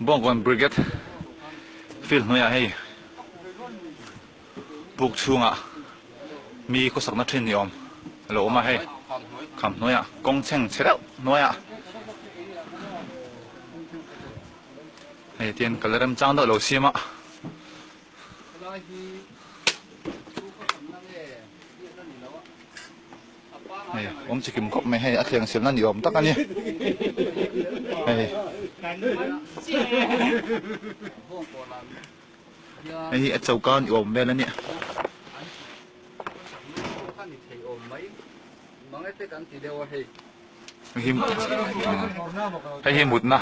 Bawngkawn Brigade field hnuaiah hei puk chhungah mi khawsakna thin ni awm a lo awm a hei kham hnuaiah kawng chheng chhe deuh hnuaiah hei tian kal remchang deuh lo siam a. Hei awm chi kim khawp mai hei a thleng siamna ni awm tak a ni hei hei hi a choka ni awm vel a nia. Hei hi mutna.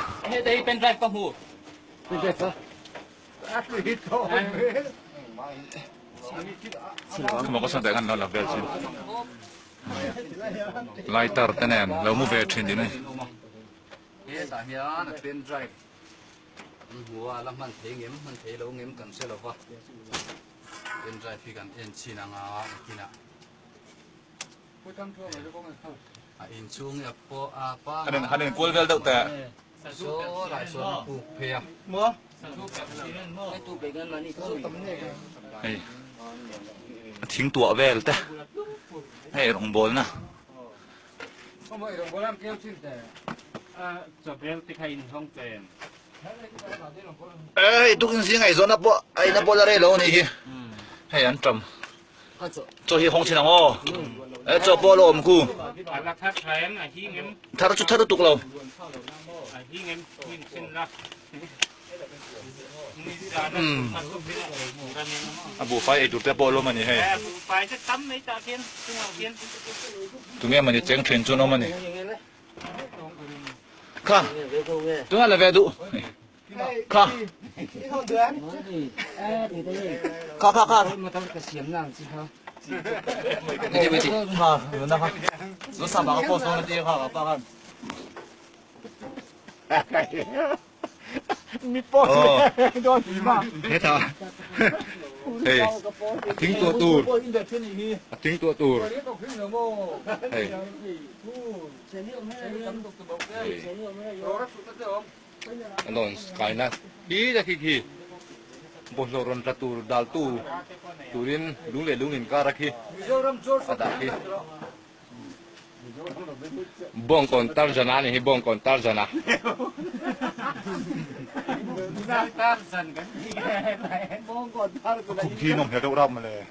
Lighter te nen lo mu ve thin tih ni. Hetah hian a pen drive an hmu a, la hman thei ngem hman thei lo ngem kan hre lo va, pen drive hi kan en chhin anga nakinah a inchhung hi a pawh a pangai. Han inkual vel deuh teh. Saw lai sawn a puk phei a. Hei a thing tuah vel te hei rawngbawlna. Hei tukin zing ngaihzawnna pawh a ina pawh la rei lo a nih hi hei an ṭam. Chaw hi hawng thin ang aw. E chaw pawh lo awm khu. Thar chu thar lutuk lo. A buhfai ei tur te pawh lawm a ni hei. Tunge mawni cheng thin chu an awm a ni. Kha tunge la ve duh. Kha. Kha kha kha. Kha na kha. Zo sa ba ka post na ti kha ka pa khan. Mi post don ma. Heta. Hei. A thing tuah tur. A thing tuah tur. Hei. Hei. A lawn kaina hi te khi khi bawlhhlawh rawn tla tur dal tu turin lung leh lung inkar a khi a dah khi Bawngkawn Tarzana a ni hi Bawngkawn Tarzana. Khum khi nawm hmel deuh rap mawle.